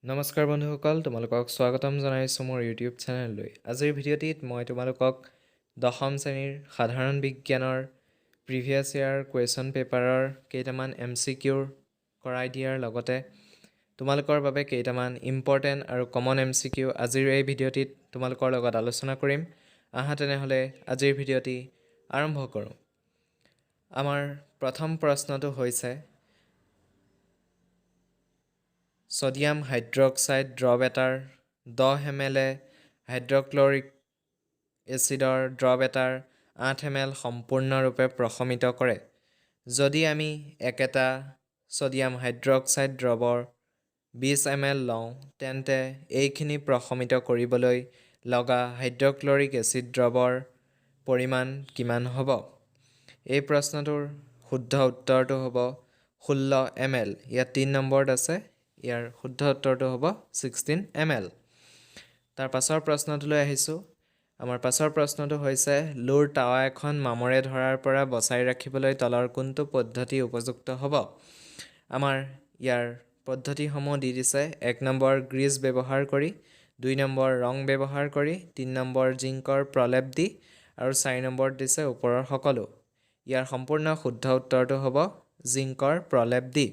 নমস্কাৰ বন্ধুসকল, তোমালোকক স্বাগতম জনাইছোঁ মোৰ ইউটিউব চেনেললৈ। আজিৰ ভিডিঅ'টিত মই তোমালোকক দশম শ্ৰেণীৰ সাধাৰণ বিজ্ঞানৰ প্ৰিভিয়াছ ইয়াৰ কুৱেশ্যন পেপাৰৰ কেইটামান এমচিকিউ কৰাই দিয়াৰ লগতে তোমালোকৰ বাবে কেইটামান ইম্পৰ্টেণ্ট আৰু কমন এমচিকিউ আজিৰ এই ভিডিঅ'টিত তোমালোকৰ লগত আলোচনা কৰিম। আহা তেনেহ'লে আজিৰ ভিডিঅ'টি আৰম্ভ কৰোঁ। আমাৰ প্ৰথম প্ৰশ্নটো হৈছে, ছডিয়াম হাইড্ৰক্সাইড দ্ৰৱ এটাৰ 10 এমএল এ হাইড্ৰক্লৰিক এচিডৰ দ্ৰৱ এটাৰ 8 এমএল সম্পূৰ্ণৰূপে প্ৰশমিত কৰে। যদি আমি একেটা ছডিয়াম হাইড্ৰক্সাইড দ্ৰৱৰ 20 এমএল লওঁ, তেন্তে এইখিনি প্ৰশমিত কৰিবলৈ লগা হাইড্ৰক্লৰিক এচিড দ্ৰৱৰ পৰিমাণ কিমান হ'ব? এই প্ৰশ্নটোৰ শুদ্ধ উত্তৰটো হ'ব 16 এমএল। ইয়াত তিনি নম্বৰত আছে। ইয়াৰ শুদ্ধ উত্তৰটো হ'ব 16 এমএল। তাৰ পাছৰ প্ৰশ্নটোলৈ আহিছোঁ। আমাৰ পাছৰ প্ৰশ্নটো হৈছে, লোৰ তাৱা এখন মামৰে ধৰাৰ পৰা বচাই ৰাখিবলৈ তলৰ কোনটো পদ্ধতি উপযুক্ত হ'ব? আমাৰ ইয়াৰ পদ্ধতিসমূহ দি দিছে। এক নম্বৰ গ্ৰীজ ব্যৱহাৰ কৰি, দুই নম্বৰ ৰং ব্যৱহাৰ কৰি, তিনি নম্বৰ জিংকৰ প্ৰলেপ দি আৰু চাৰি নম্বৰত দিছে ওপৰৰ সকলো। ইয়াৰ সম্পূৰ্ণ শুদ্ধ উত্তৰটো হ'ব জিংকৰ প্ৰলেপ দি।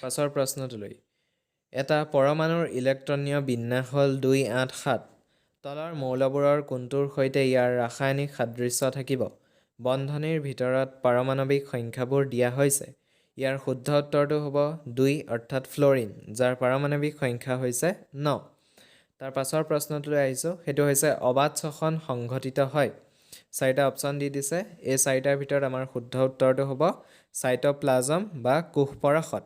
পাছৰ প্ৰশ্নটোলৈ। এটা পৰমাণুৰ ইলেক্ট্ৰনীয় বিন্যাস হ'ল 2, 8, 7। তলৰ মৌলবোৰৰ কোনটোৰ সৈতে ইয়াৰ ৰাসায়নিক সাদৃশ্য থাকিব? বন্ধনীৰ ভিতৰত পাৰমাণৱিক সংখ্যাবোৰ দিয়া হৈছে। ইয়াৰ শুদ্ধ উত্তৰটো হ'ব দুই, অৰ্থাৎ ফ্ল'ৰিন, যাৰ পাৰমাণৱিক সংখ্যা হৈছে ন। তাৰ পাছৰ প্ৰশ্নটোলৈ আহিছোঁ। সেইটো হৈছে, অবাত শ্বসন সংঘটিত হয়। চাৰিটা অপশ্যন দি দিছে। এই চাৰিটাৰ ভিতৰত আমাৰ শুদ্ধ উত্তৰটো হ'ব চাইট'প্লাজম বা কোষপৰশত।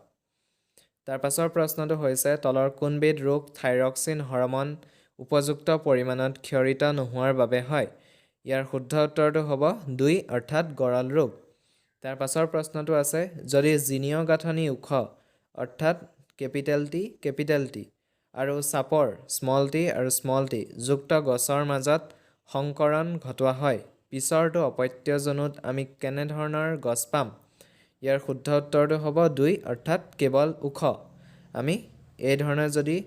তাৰ পাছৰ প্ৰশ্নটো হৈছে, তলৰ কোনবিধ ৰোগ থাইৰক্সিন হৰমন উপযুক্ত পৰিমাণত ক্ষৰিত নোহোৱাৰ বাবে হয়? ইয়াৰ শুদ্ধ উত্তৰটো হ'ব দুই, অৰ্থাৎ গৰল ৰোগ। তাৰ পাছৰ প্ৰশ্নটো আছে, যদি জিনীয় গাঁথনি ওখ, অৰ্থাৎ কেপিটেল টি কেপিটেল টি আৰু চাপৰ স্মল টি আৰু স্মল টি যুক্ত গছৰ মাজত সংকৰণ ঘটোৱা হয়, পিছৰটো অপত্যজনুত আমি কেনেধৰণৰ গছ পাম? ইয়াৰ শুদ্ধ উত্তৰটো হ'ব দুই, অৰ্থাৎ কেৱল ওখ। আমি এই ধৰণে যদি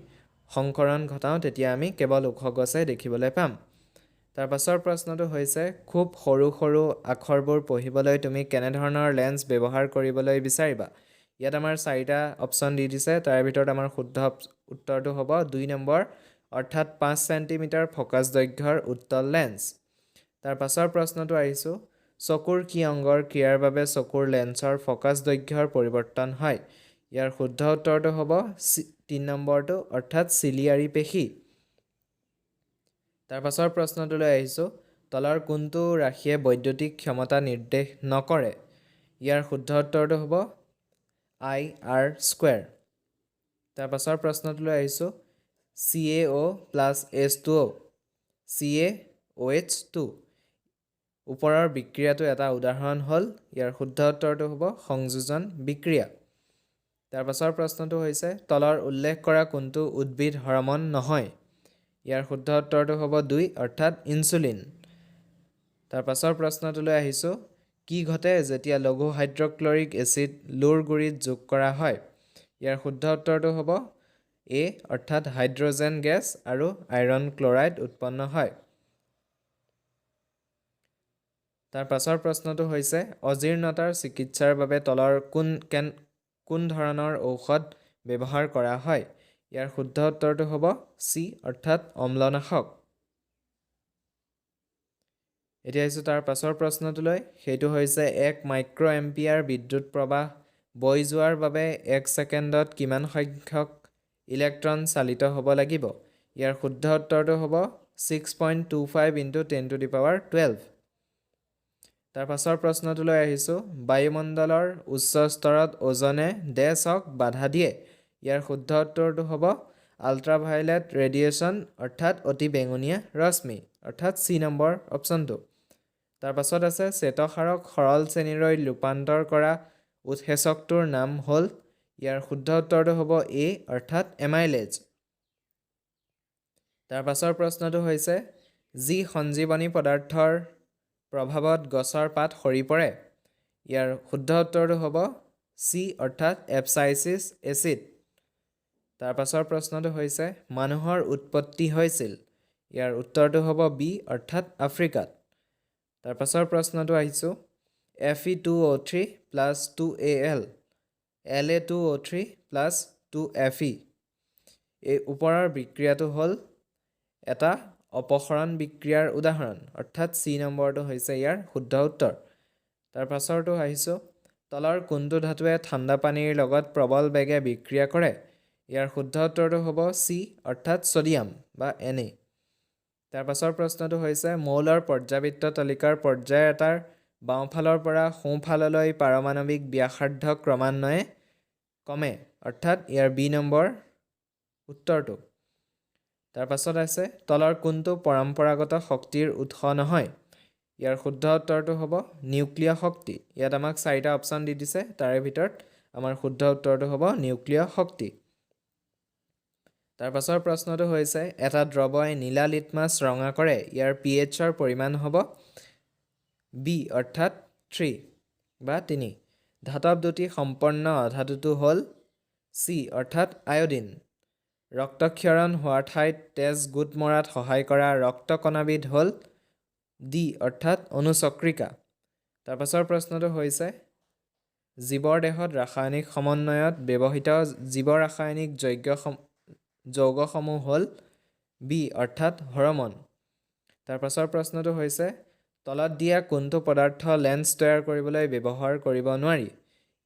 সংকৰণ ঘটাওঁ, তেতিয়া আমি কেৱল ওখ গছে দেখিবলৈ পাম। তাৰ পাছৰ প্ৰশ্নটো হৈছে, খুব সৰু সৰু আখৰবোৰ পঢ়িবলৈ তুমি কেনেধৰণৰ লেন্স ব্যৱহাৰ কৰিবলৈ বিচাৰিবা? ইয়াত আমাৰ চাৰিটা অপশ্যন দি দিছে। তাৰ ভিতৰত আমাৰ শুদ্ধ উত্তৰটো হ'ব দুই নম্বৰ, অৰ্থাৎ 5 চেণ্টিমিটাৰ ফ'কাছ দৈৰ্ঘ্যৰ উত্তল লেন্স। তাৰ পাছৰ প্ৰশ্নটো আহিছোঁ, চকুৰ কি অংগৰ ক্ৰিয়াৰ বাবে চকুৰ লেন্সৰ ফ'কাছ দৈৰ্ঘ্যৰ পৰিৱৰ্তন হয়? ইয়াৰ শুদ্ধ উত্তৰটো হ'ব তিনি নম্বৰটো, অৰ্থাৎ চিলিয়াৰী পেশী। তাৰ পাছৰ প্ৰশ্নটোলৈ আহিছোঁ, তলৰ কোনটো ৰাশিয়ে বৈদ্যুতিক ক্ষমতা নিৰ্দেশ নকৰে? ইয়াৰ শুদ্ধ উত্তৰটো হ'ব I R square. তাৰ পাছৰ প্ৰশ্নটোলৈ আহিছোঁ, CaO plus H2O CaOH2। ওপৰৰ বিক্ৰিয়াটো এটা উদাহৰণ হ'ল। ইয়াৰ শুদ্ধ উত্তৰটো হ'ব সংযোজন বিক্ৰিয়া। তাৰ পাছৰ প্ৰশ্নটো হৈছে, তলৰ উল্লেখ কৰা কোনটো উদ্ভিদ হৰমন নহয়? ইয়াৰ শুদ্ধ উত্তৰটো হ'ব দুই, অৰ্থাৎ ইনচুলিন। তাৰ পাছৰ প্ৰশ্নটোলৈ আহিছোঁ, কি ঘটে যেতিয়া লঘু হাইড্ৰক্লৰিক এচিড লোৰ গুড়িত যোগ কৰা হয়? ইয়াৰ শুদ্ধ উত্তৰটো হ'ব এ, অৰ্থাৎ হাইড্ৰজেন গেছ আৰু আইৰণ ক্লৰাইড উৎপন্ন হয়। তাৰ পাছৰ প্ৰশ্নটো হৈছে, অজীৰ্ণতাৰ চিকিৎসাৰ বাবে তলৰ কোন ধৰণৰ ঔষধ ব্যৱহাৰ কৰা হয়? ইয়াৰ শুদ্ধ উত্তৰটো হ'ব চি, অৰ্থাৎ অম্লনাশক। এতিয়া আহিছোঁ তাৰ পাছৰ প্ৰশ্নটোলৈ। সেইটো হৈছে, 1 মাইক্ৰ' এম্পিয়াৰ বিদ্যুৎ প্ৰবাহ বৈ যোৱাৰ বাবে এক ছেকেণ্ডত কিমান সংখ্যক ইলেক্ট্ৰন চালিত হ'ব লাগিব? ইয়াৰ শুদ্ধ উত্তৰটো হ'ব 6.25 into 10 to the power 12। তাৰ পাছৰ প্ৰশ্নটোলৈ আহিছোঁ, বায়ুমণ্ডলৰ উচ্চ স্তৰত অ'জনে ডেছক বাধা দিয়ে। ইয়াৰ শুদ্ধ উত্তৰটো হ'ব আল্ট্ৰাভায়লেট ৰেডিয়েশ্যন, অৰ্থাৎ অতি বেঙুনীয়া ৰশ্মি, অৰ্থাৎ চি নম্বৰ অপশ্যনটো। তাৰ পাছত আছে, শ্বেতসাৰক সৰল চেনিলৈ ৰূপান্তৰ কৰা উৎসেচকটোৰ নাম হ'ল। ইয়াৰ শুদ্ধ উত্তৰটো হ'ব এ, অৰ্থাৎ এমাইলেজ। তাৰ পাছৰ প্ৰশ্নটো হৈছে, যি সঞ্জীৱনী পদাৰ্থৰ প্ৰভাৱত গছৰ পাত সৰি পৰে? ইয়াৰ শুদ্ধ উত্তৰটো হ'ব চি, অৰ্থাৎ এবচাইচিছ এচিড। তাৰ পাছৰ প্ৰশ্নটো হৈছে, মানুহৰ উৎপত্তি হৈছিল? ইয়াৰ উত্তৰটো হ'ব বি, অৰ্থাৎ আফ্ৰিকাত। তাৰ পাছৰ প্ৰশ্নটো আহিছোঁ, Fe2O3 plus 2 Al La2O3 plus 2 Fe। এই ওপৰৰ বিক্ৰিয়াটো হ'ল এটা অপসৰণ বিক্ৰিয়াৰ উদাহৰণ, অৰ্থাৎ চি নম্বৰটো হৈছে ইয়াৰ শুদ্ধ উত্তৰ। তাৰ পাছৰটো আহিছোঁ, তলৰ কোনটো ধাতুৱে ঠাণ্ডা পানীৰ লগত প্ৰবল বেগে বিক্ৰিয়া কৰে? ইয়াৰ শুদ্ধ উত্তৰটো হ'ব চি, অৰ্থাৎ ছ'ডিয়াম বা Na। তাৰ পাছৰ প্ৰশ্নটো হৈছে, মৌলৰ পৰ্যাবৃত্ত তালিকাৰ পৰ্যায় এটাৰ বাওঁফালৰ পৰা সোঁফাললৈ পাৰমাণৱিক ব্যাসাৰ্ধ ক্ৰমান্বয়ে কমে, অৰ্থাৎ ইয়াৰ বি নম্বৰ উত্তৰটো। তাৰ পাছত আছে, তলৰ কোনটো পৰম্পৰাগত শক্তিৰ উৎস নহয়? ইয়াৰ শুদ্ধ উত্তৰটো হ'ব নিউক্লিয় শক্তি। ইয়াত আমাক চাৰিটা অপশ্যন দি দিছে, তাৰে ভিতৰত আমাৰ শুদ্ধ উত্তৰটো হ'ব নিউক্লিয় শক্তি। তাৰ পাছৰ প্ৰশ্নটো হৈছে, এটা দ্ৰৱই নীলা লিটমাছ ৰঙা কৰে। ইয়াৰ pHৰ পৰিমাণ হ'ব বি, অৰ্থাৎ 3 বা 3। ধাতৱ দ্যুতি সম্পন্ন অধাতুটো হ'ল চি, অৰ্থাৎ আয়ডিন। ৰক্তক্ষৰণ হোৱা ঠাইত তেজ গোট মৰাত সহায় কৰা ৰক্তকণাবিধ হ'ল ডি, অৰ্থাৎ অনুচক্ৰিকা। তাৰ পাছৰ প্ৰশ্নটো হৈছে, জীৱৰ দেহত ৰাসায়নিক সমন্বয়ত ব্যৱহৃত জীৱ ৰাসায়নিক যৌগসমূহ হ'ল বি, অৰ্থাৎ হৰম'ন। তাৰ পাছৰ প্ৰশ্নটো হৈছে, তলত দিয়া কোনটো পদাৰ্থ লেন্স তৈয়াৰ কৰিবলৈ ব্যৱহাৰ কৰিব নোৱাৰি?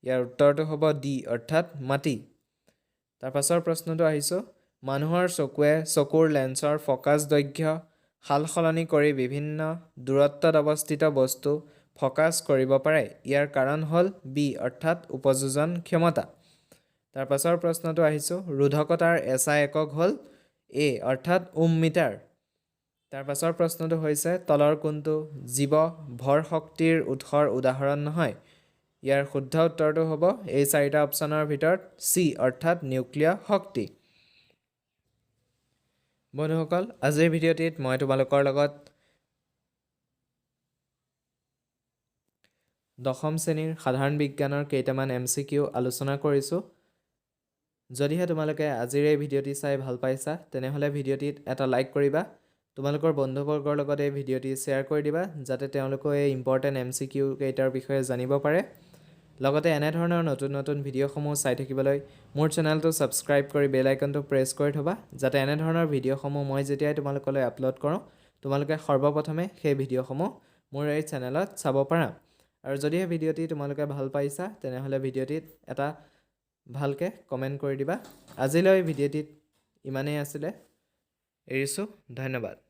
ইয়াৰ উত্তৰটো হ'ব ডি, অৰ্থাৎ মাটি। তাৰ পাছৰ প্ৰশ্নটো আহিছোঁ, মানুহৰ চকুৱে চকুৰ লেন্সৰ ফ'কাছ দৈৰ্ঘ্য সাল সলনি কৰি বিভিন্ন দূৰত্বত অৱস্থিত বস্তু ফ'কাছ কৰিব পাৰে। ইয়াৰ কাৰণ হ'ল বি, অৰ্থাৎ উপযোজন ক্ষমতা। তাৰ পাছৰ প্ৰশ্নটো আহিছোঁ, ৰোধকতাৰ SI একক হ'ল এ, অৰ্থাৎ ওম মিটাৰ। তাৰ পাছৰ প্ৰশ্নটো হৈছে, তলৰ কোনটো জীৱ ভৰ শক্তিৰ উৎসৰ উদাহৰণ নহয়? ইয়াৰ শুদ্ধ উত্তৰটো হ'ব এই চাৰিটা অপশ্যনৰ ভিতৰত চি, অৰ্থাৎ নিউক্লিয় শক্তি। বন্ধুসকল, আজিৰ ভিডিঅ'টিত মই তোমালোকৰ লগত দশম শ্ৰেণীৰ সাধাৰণ বিজ্ঞানৰ কেইটামান MCQ আলোচনা কৰিছোঁ। যদিহে তোমালোকে আজিৰ এই ভিডিঅ'টি চাই ভাল পাইছা, তেনেহ'লে ভিডিঅ'টিত এটা লাইক কৰিবা। তোমালোকৰ বন্ধুবৰ্গৰ লগত এই ভিডিঅ'টি শ্বেয়াৰ কৰি দিবা, যাতে তেওঁলোকেও এই ইম্পৰ্টেণ্ট MCQ কেইটাৰ বিষয়ে জানিব পাৰে। লগতে এনেধৰণৰ নতুন নতুন ভিডিঅ'সমূহ চাই থাকিবলৈ মোৰ চেনেলটো ছাবস্ক্ৰাইব কৰি বেল আইকনটো প্ৰেছ কৰি থ'বা, যাতে এনেধৰণৰ ভিডিঅ'সমূহ মই যেতিয়াই তোমালোকলৈ আপলোড কৰোঁ, তোমালোকে সৰ্বপ্ৰথমে সেই ভিডিঅ'সমূহ মোৰ এই চেনেলত চাব পাৰা। আৰু যদিহে ভিডিঅ'টি তোমালোকে ভাল পাইছা, তেনেহ'লে ভিডিঅ'টিত এটা ভালকৈ কমেণ্ট কৰি দিবা। আজিলৈ ভিডিঅ'টিত ইমানেই আছিলে, এৰিছোঁ, ধন্যবাদ।